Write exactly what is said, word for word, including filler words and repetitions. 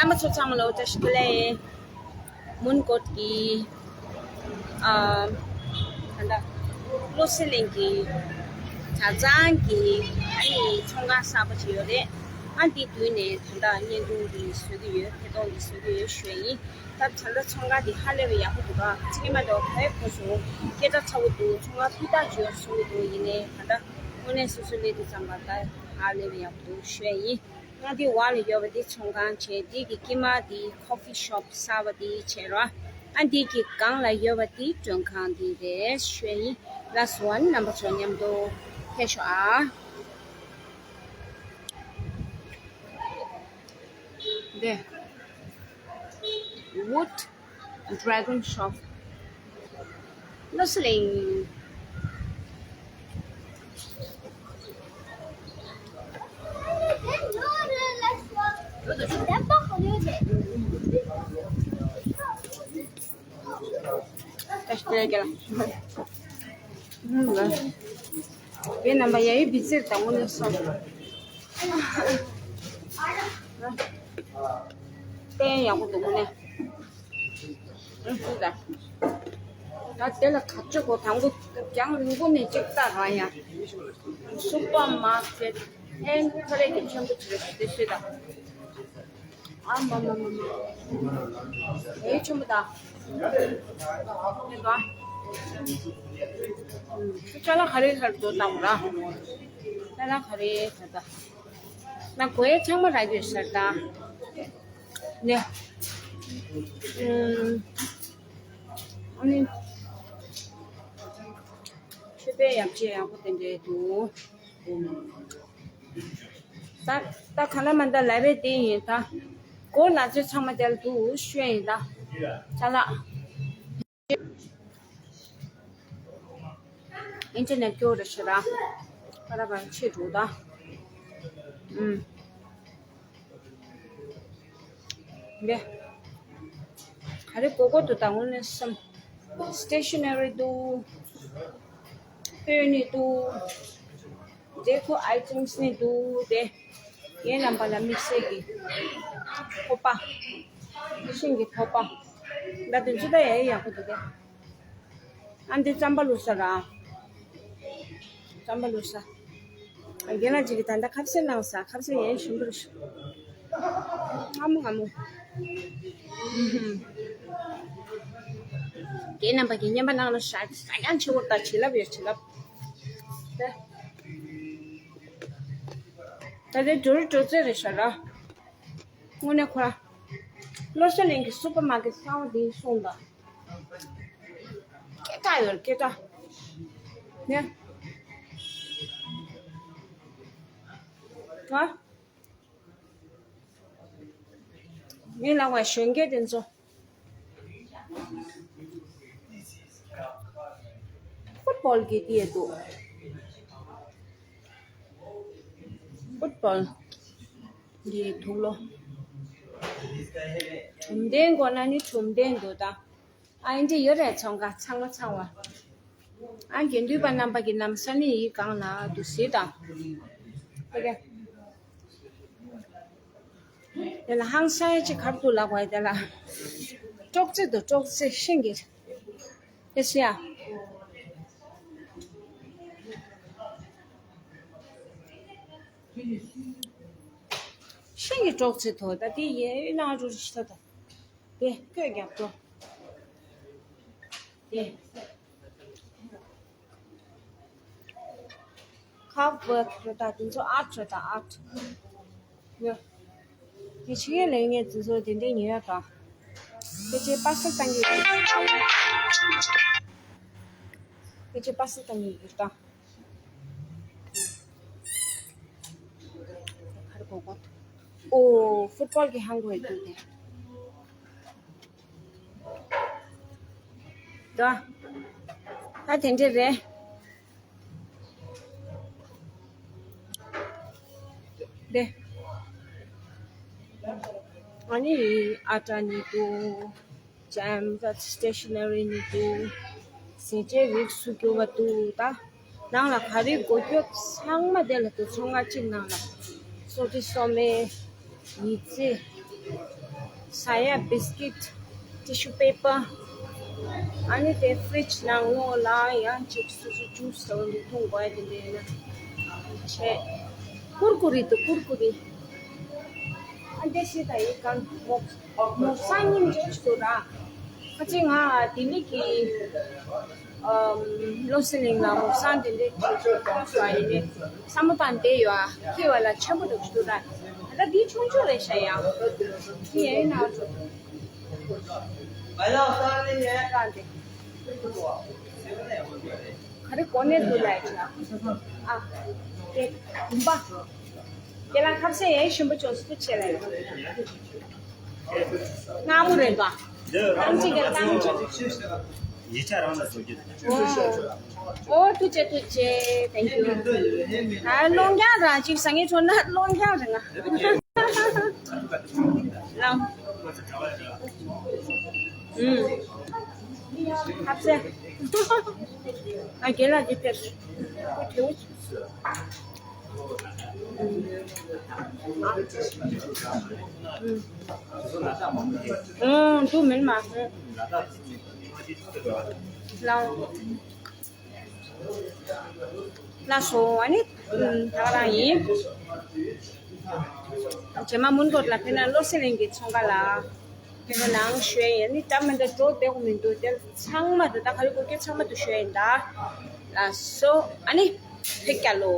རྣམ་པ་ཚོ་ཚང་མ་ལ་བཀྲ་ཤིས་བདེ་ལེགས། མོན་གྷོ་གི་ཨ་ད་ལྟ་བློ་གསལ་གླིང་གི་གྲྭ་ཚང་གི་ཨ་ནི་ཚོང་ཁང་གསར་པ་ཅིག་ཡོད་རེད། ཨ་འདི་མདུན་ནས་ད་ལྟ་བརྙན་ཐུང་འདི་བཟོ་གི་ཡོད། ཐད་གཏོང་འདི་བཟོ་གི་ཡོད་ཞུ་ཡ་ཡིན། ད་ད་ལྟ་ཚོང་ཁང་འདི་ཧ་ལས་པའི་ཡག་པོ་འདུག་ག་ཁ་ཅིག་མ་གཏོགས་ག་ཡེ་ཕོ་སོང་། སྐད་གྲགས་ཚ་བོ་འདུག་ཚོང་ཁང་སྤུས་དག་ཅིག་ཡོད་བཟོ་གི་འདུག་ཡིན་ནའི་ད་ལྟ་དངོས་གནས་སོ་སོ་སླེབས་དུས་ཙམ་པ་ད་ཧ་ལས་པའི་ཡག་པོ་འདུག་ཞུ་ཡ་ཡིན། ང་འདི་བར་ལ་ཡོད་པ་འདི་ཚོང་ཁང་བྱས། འདི་གི་དཀྱིལ་མ་འདི་ཁོ་ཕི་ཤོབ་གསར་པ་འདི་བྱས་རོགས། ཨ་འདི་གི་སྒང་ལ་ཡོད་པ་འདི་མགྲོན་ཁང་འདི་རེད་ཞུ་ཡ་ཡིན། ལ་སུ་ཝན་རྣམ་པ་ཚོ་མཉམ་དུ་ཕེབས་ཤོག་ཨ། འདི་Wood Dragon Shop། བློ་གསལ་གླིང་། ད་ཤི་ཏེ་རྒྱ་ལ། ཡེ་རྣམ་པ་ཡ་ཡི་བི་ཙིར་དང་དངོས་གནས་སོང་། ཏན་ཡག་པོ་འདུག་དངོས་གནས། ཨུ་ཙི་ད། ད་དེ་ལ་ག་ཚོད་གོ་དང་པོ་རྒྱང་རིང་པོ་ནས་གཅིག་ལྟ་ར་ཡ། སུ་པར་མར་ཀེད་ཨེན་ཁ་རེ་གི་ཆེན་པོ་ཅིག་རེད་དེ་ཤེས་ད། ཨ་མ་མ་མ་མ། ཨེ་ཆེན་པོ་ད། ཨེ་ད། ཅ་ལག་ག་རེ་ག་རེ་འདུག་ལྟ་དགོས་ར། ཅ་ལག་ག་རེ་ག་ད། ང་གོས་ཚང་མ་རག་གི་ཡོད་ཟེར་ད། ནས། ཨུམ། ཨ་ནི། ཆོས་དཔེ་ཡག་ཅིག་ཡག་པོ་དེ་འདྲས་འདུག་ད་ད་ག་ལ་མ་ད་ལབ་པའི་དེ་ཡིན་ད། གོ་ལ་ཚོད་ཚང་མ་དེ་ལ་འདུག་ཤོད་ཡིན་ད། ཅ་ལག་ཨིན་ཊར་ནེཊ་སྐྱོ་རེ་ཤི་ར། ཁ་ར་བར་ཆེ་འགྲོ་ད། ཨུམ། འདི། ག་རེ་གོ་གོ་འདུག་ད་དངོས་གནས་སམ། སི་ཊེ་ཤི་ན་རི་འདུག་སྤོས་ནི་འདུག་ཌེ་ཀོ་ཨའི་ཊེམ་སི་ནི་འདུག་དེ། ངའི་རྣམ་པ་ལ་དམིགས་བསལ་གྱི་ཕོར་པ། ཤིང་གི་ཕོར་པ། ད་དེ་ཚོ་ད་ཡ་ཡི་ཡག་པོ་འདུག་གས། ཨ་འདི་རྩམ་པ་བླུགས་ས་ར། རྩམ་པ་བླུགས་ས། རྒན་ལགས་ཅིག་གིས་ད་ལྟ་ཁ་ཟས་གནང་ས། ཁ་ཟས་ཡན་ཞིམ་པོ་རེད། ངར་མོ་ངར་མོ། ཧུམ་ཧུམ། རྒན་རྣམ་པ་གིས་བརྙན་པར་གནང་ན་ཧྲ་ཧྲ་ཡང་ཆེ་བོ་ད་བྱིན་རླབས་ཡོད་བྱིན་རླབས། ད་ད་ལྟའི་འགྲོ་རི་འགྲོ་ཚད་རེད་ཤག་ར། དངོས་གནས་ཁོ་ར། བློ་གསལ་གླིང་གི་སུ་པར་མར་ཀེཊ་གསར་པ་འདི་སོང་ད། སྐད་གྲགས་ཡོད་རེད་སྐད་གྲགས། ནས། ཧ། མི་ལ་བ་གཞོན་སྐྱེས་དེ་ཚོ། ཕུཊ་བོལ་གྱི་དེ་འདུག་ཕུཊ་བོལ་གྱི་དུག་ལོག་གྲུམ་ལྡན་དགོས་ན་ནི་གྲུམ་ལྡན་འདུག་ད། ཨ་ཨིན་འདྲ་ཡོད་རེད་ཚོང་ཁང་ཚང་མ་ཚང་བ། ཨ་དགེ་འདུན་པ་རྣམ་པ་གི་ལམ་སང་ནི་ཡི་གང་ལ་འདུག་ཟེར་དང་། ཨོ་ཀེ། དེ་ལ་ཧང་སང་ཅིག་གར་དུ་ལག་པ་དེ་ལ། ཀྲོག་ཙེ་དུ་ཀྲོག་ཙེ་ཤིང་གི། དེ་སི་ཡ། ཤིང་གི་ཀྲོག་ཙེ་དོ་ད་དེ་ཡེ་ནང་རུ་ཤི་ད་དེ་ཁོས་རྒྱབ་ཏོ། དེ། ཁ་བོད་རེད་ད་དེ་ཚོ་ཨརཊ་རེད་ད་ཨརཊ། ཡོ། དེ་ཕྱི་རྒྱལ་ལ་ཡོད་མཁན་དེ་ཚོ་དེ་འདྲའི་ཉོ་ཡ་ད། དེ་ཚོའི་པར་སེལ་བཏང་གི་ཡོད། དེ་ཚོའི་པར་སེལ་བཏང་གི་ཡོད་ད། ཁར་གོ་གོ། ཨོ། ཕུཊ་བོལ་གྱི་ཧང་གོ་ཡོད་དེ། ད། ད་དེ་འདྲས་རེད། དེ། ཨ་ནི་ཨ་ཏྲ་ནི་འདུག་ཇམ་ད་སི་ཊེ་ཤི་ན་རི་ནི་འདུག་ཟས་བཅད་རིགས་སུ་གྱུར་པ་འདུག་ད། ནང་ལ་ག་རེ་དགོས་རྒྱུ་ཚང་མ་དེ་ལ་འདུག་ཚོང་ཁང་གཅིག་ནང་ལ། སོ་ཏི་སོ་མེ། ཡི་ཙི། ཟ་ཡ་བིས་ཀིཊ། ཊི་ཤུ་པེ་པར། ཨ་ནི་དེ་ཕི་རིཇ་ནང་ལོགས་ལ་ཡང་ཅིག་སོ་སོ་ཇུས་ཟ་བ་འདི་འཐུང་དགོས་ཡ་དེ་འདྲ་ཡོད་ན་བྱས། ཀུར་ཀུ་རེ་འདུག་ཀུར་ཀུ་རེ། ཨ་འདི་ཤི་ད་ཡི་གང་མོག་མོག་ས་རྙིང་ཅིག་འདུག་ར། ཁ་ཅིག་ང་ལྡི་ལི་གི་ཨམ། བློ་གསལ་གླིང་ལ་མོག་སང་དེ་འདྲའི་ཅིག་མཐོང་སོང་ཡིན་ནའི་བསམ་བློ་བཏང་བསྡད་ཡོད་ཨ། ཁྱི་བ་ལ་ཆེན་པོ་འདུག་ཞུ་ར། ད་འདི་ཆུང་ཆུང་རེད་ཤག་ཡ། ཁྱི་ཡ་ཡིན་ན་ཆུང་ཆུང་ར་འདི། ག་རེ་གོ་གནས་འདུག་ལ་ཡ་ཆ། ཨ། དེ་བུམ་པ། ཁྱེད་རང་ཁ་ཟས་ཡ་ཞིམ་པོ་བྱུང་སུ་ཆེ་ལ་ཡ། སྔ་མོ་རེད་པ། ཐང་ཅིག་གི་ཐང་ཅིག་ཡིག་ཆ་རང་ལ་བཟོ་རྒྱུ། ཨོ། ཨོ། ཐུགས་རྗེ་ཆེ། ཐུགས་རྗེ་ཆེ། Thank you། ཨ། སློང་རྐྱང་རང་ཅིག་ཟ་ངེས་བྱུང་ན་སློང་རྐྱང་རེད་ང་། ལམ། ཨུམ། ཧབ་སེ། ང་རྒན་ལགས་འདི་ཕེབས། ཁོ་དེའུ། ཨུམ། ཨུམ། དུ་མིན་མ། ལའོ། ལ་སོ་ཨ་ནི། ཨུམ། ད་ག་རང་ཡིན། རྗེས་མ་མོན་གྷོ་ལ་ཕེབས་ན་བློ་གསལ་གླིང་གི་ཚོང་ཁང་ལ་ཕེབས་ན་ནང་ཞུ་ཡ་ཡིན། ཨ་ནི་ད་མི་འདྲ་འགྲོ་བདེ་པོ་མི་འདུག་དེ་ཚང་མ་དུ་ད་ག་རེ་དགོས་ཀྱི་ཚང་མ་དུ་ཞུ་ཡ་ཡིན་ད། ལ་སོ་ཨ་ནི་ཕེབས་རྒྱ་ལོ།